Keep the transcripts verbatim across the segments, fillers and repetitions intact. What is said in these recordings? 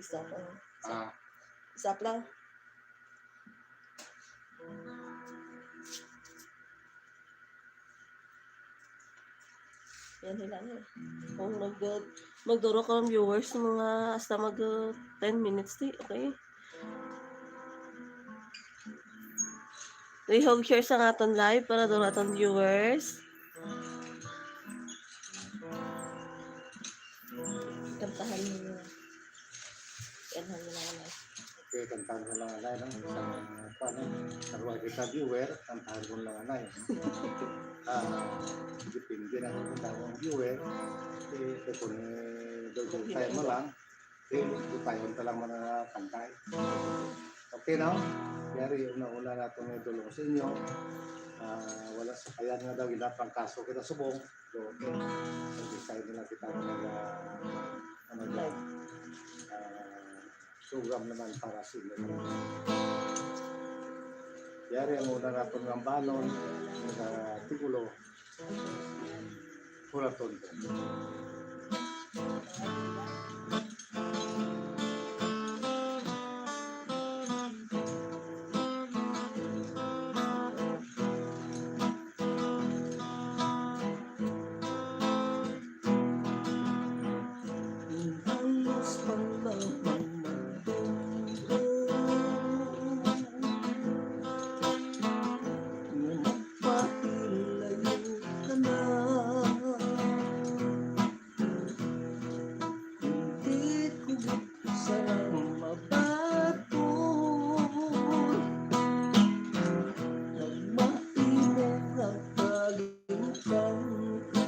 Isa pa. Ah. Isa pa lang. Yan sila, eh. Kung mag, magduro ka ng viewers, mga hasta mag, uh, ten minutes, di, okay? Ihog share sa aton live para doon aton viewers. Kantahan mo na. Kantahan mo na. Okay, kantahan ko lang, anay, no? Sa, kuwan, eh, sa mga kita viewer, kantahan ko lang, anay, no? Ah, depende na kung tawag ang viewer. Eh, kung, eh, dugay time mo lang, eh, dugay time ta lang mga kantay. Okay, no? Yari, una-una na itong idol ko sa inyo. Ah, wala sa kayan nga daw, ginatrangkaso kita subong. So, okay. Nag-decide na lang kita nga mag, ah, nga mag, ah, program naman para sa inyo. Yari ang una naton nga ambanon, nga titulo, Huraton Ko. Halos man lamang magdumdom nga magpahilayo ka na. Kundi kulit sa mabaton, nagmahimo nga kalimtan ka.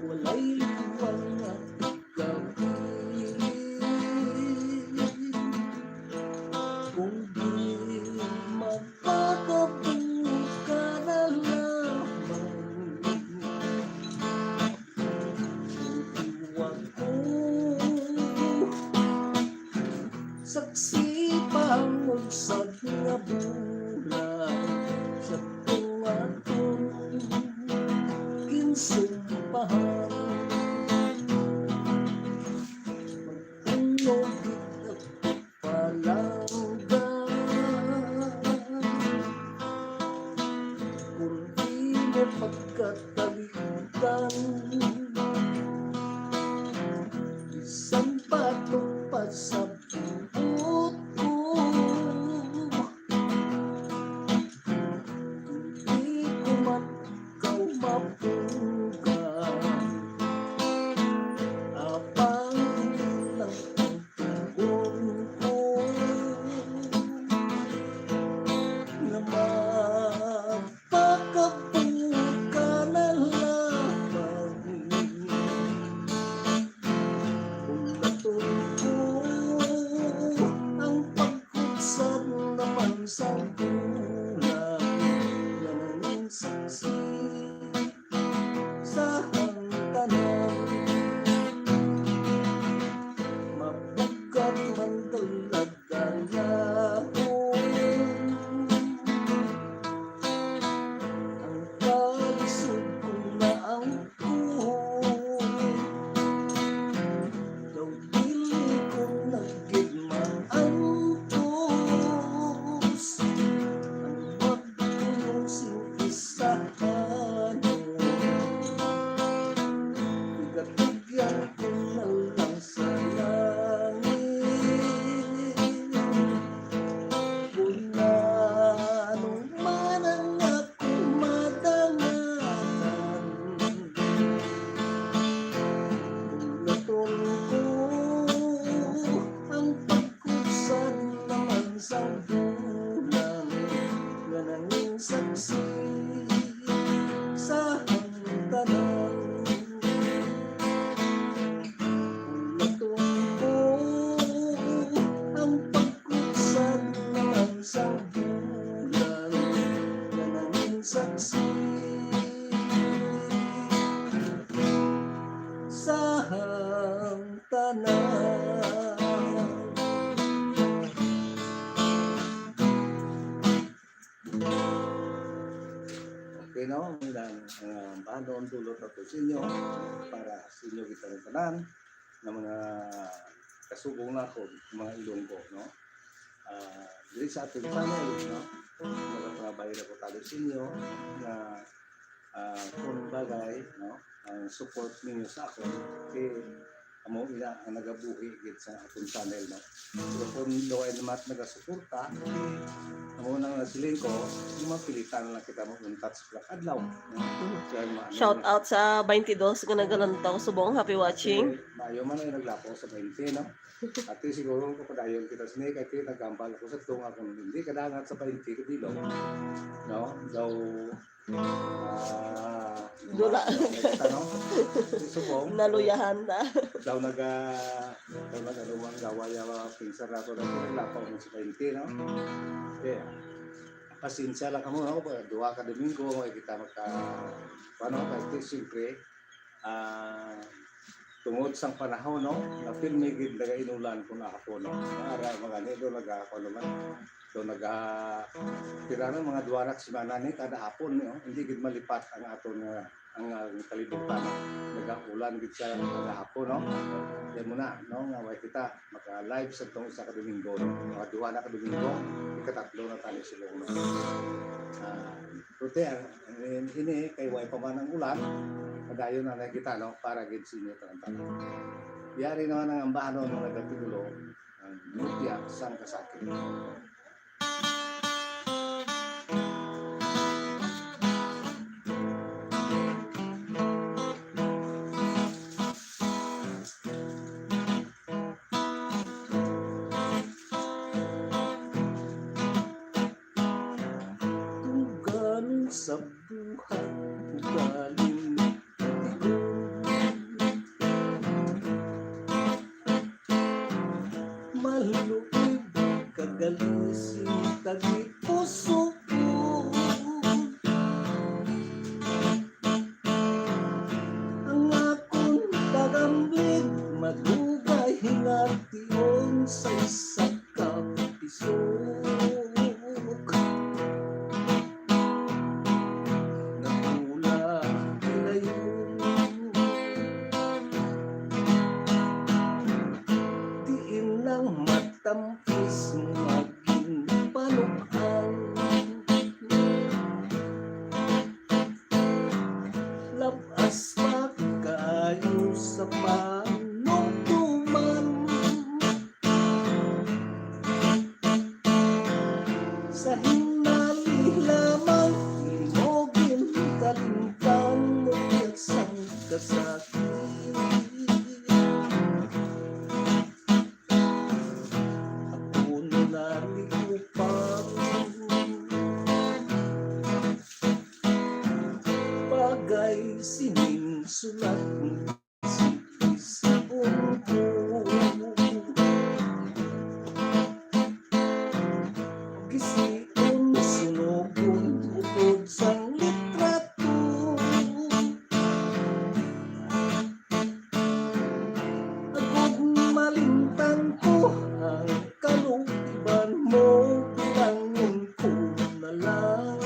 Walay liwan nga gabi, kung di magpakabuka na lamang. Iwag ko, saksi pa ang usab nga bulan sa tunga kong ginsumpahan. Magtunog kita palangga, kundi mo pagkataliutan. Bisan bato pa sa buot ko, hindi ko man ikaw mapunggan. Apang hindi lang ang tugon ko nga magpakabuka na lamang. Hulaton ko ang pagkutsab naman sa bulan nga nangin saksi sa hangtanan. Mabugkad man daw lag-, Gayahon ang kalisod kong naangkon. Daw dili ko na gid maantos ang pagpuyo sing isa. Ano? Igatugyan ko na lang sa langit. Kung ano man ang akong madangatan, hulaton ko ang pagkutsab naman sang bulan nga nangin saksi sa hangtanan. Hulaton ko ang pagkutsab naman sang bulan nga nangin saksi sa hangtanan. Okay, no? Ang, ah, bahanon, dulot ato sa inyo, para sa inyo kita rin tanan, nga mga kasubong nako, mga Ilonggo, no? Ah, diri sa ating channel, no? Nagatrabaho na ko tali sa inyo, nga, ah, kung bagay, no? Ang support ninyo sa akon, kay amo ina ang nagabuhi gid sa akong channel, no? Pero kung daw ay namat nagasuporta, amo nang nasiling ko, yung mapilitan na lang kita mo in touch black adlaw, no? Kaya ma-, Shout out sa twenty-two nga nagalantaw subong. Happy watching. Kasi maayo man ay naglapaw sa twenty, no? At least siguro kapadayon kita sini, kay nagambal ako sa tunga kung hindi kadangat sa twenty ka bilog, no? Daw, ah, Dula. Ano, si Subong, Naluyahan na. Daw naga-, daw nagalumang gawa ya, mga pinsan nato na pinaglapaw mo sa twenty, no? Kaya, pasensya lang kamo, no? Duha ka Domingo, ay kita magka-, ano, kasi siyempre, ah, tungod sang panahon, no? Nga pirmi gid nagainulan ko na ako, no? Ara, mga nido, naga-, ano man, do naga-, tira na mga duha na ka semana ni kada hapon, no? Hindi gid malipat ang aton nga, ang, ang kalibutan. Nagaulan gid siya kada hapon, no? Kaya mo na, no? Nga way kita maka-live sa tong isa ka Domingo, no? Mga duha na ka Domingo, ikatatlo na tayo sa Ilonggo. Ah, Pute, ang, ang ini kay way pa man ang ulan, padayon na lang kita, no, para gid sa inyo tanan-tanan. Yari naman ang ambahanon nga nagatitulo, ang Nutya sang Kasakit. Tunggan sa buhat ugaling maluib kagalising tagipusoon. Ang akon pagambig madugay hingati. Tion sa isa ka pisok. Nagula gilayon. Diin lang matampis maging panukhan. Labas pa kaayo sa panumtuman. Sa hinali lamang imo ginkalimtan mo sang kasakit. Ako na ni upang bagay sining sulat. Gisiun, sunugon, upod sang litrato. Agud malimtan ko ang kaluoy-an mo, bilangon ko na lang.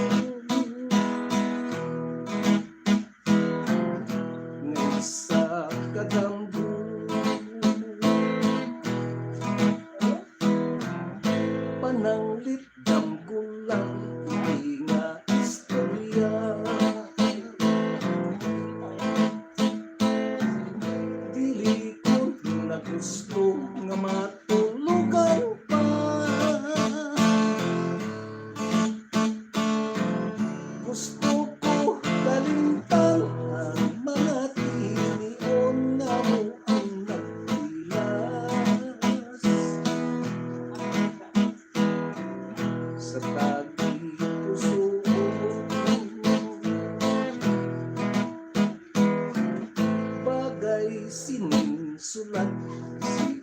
Nga isa ka damgo. Pananglit damgo lang, hindi nga istorya. Dili ko na gusto nga matulugan pa. Gusto ko kalimtan ang mga tinion nga amo ang nagpilas sa tagipusoon. Bagay sining sulat si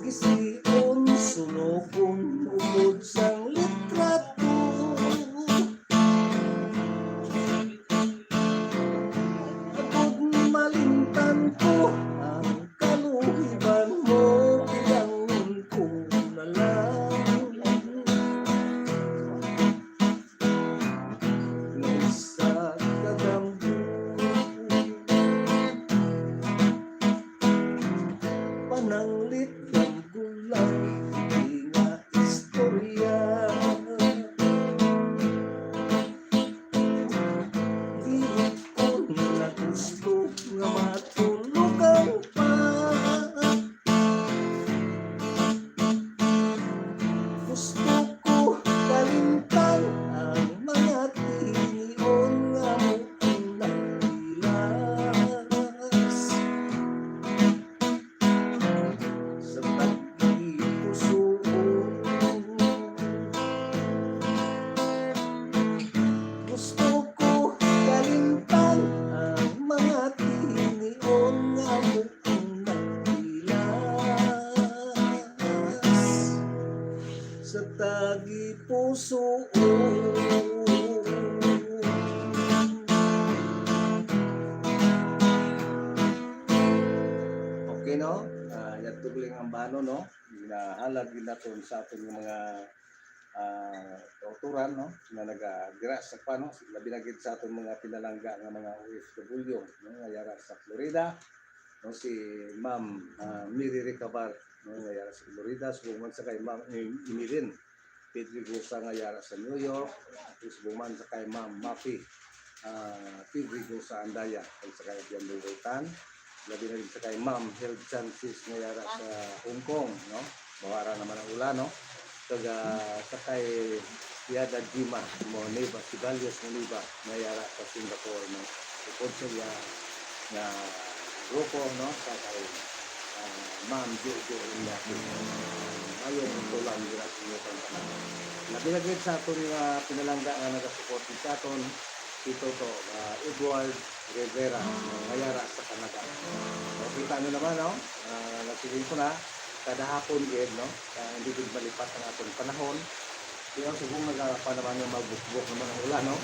Gisiun, sunugon, upod sang litrato. Agud malimtan ko ang kaluhiban mo, bilangon ko na lang. Tagipusoon. Okay, no? Ah, yadto lang ang bano, no? Ginahalad gid naton sa aton nga mga, ah, kautoran, no? Nga naga-, dira sa kuan, no? Labi na gid sa aton mga pinalangga nga mga O F W, no? Nga yara sa Florida, no? Si Ma'am, ah, Mary Recabar, no? Nga yara sa Florida, subong man sa kay Ma'am Em-, Emeline Pedregosa nga yara sa New York, subong man sa kay Ma'am Mafi, ah, Pedregosa Andaya, kag sa kay Bian Tan, labi na gid sa kay Ma'am Health Chances nga yara sa Hong Kong, no? Mawara naman ang ulan, no? Kag, ah, sa kay Yada Jima Moniba, Sibalias Moniba, nga yara sa Singapore, no? Upod sa iya nga grupo, no? Sa kay, ah, Ma'am Jojo Inyaki. Mayong tulang dira sa inyo tanan. Labi na gid sa aton nga pinalangga nga nagasupport sa aton, si Toto, ah, Edward Rivera, nga yara sa Canada. Makita niyo naman, no? Ah, nagsiling ko na, kada hapon gid, no? Ah, hindi gid malipat ang aton panahon. Di ba, subong nagarapan naman nga magbukbok naman ang ulan, no?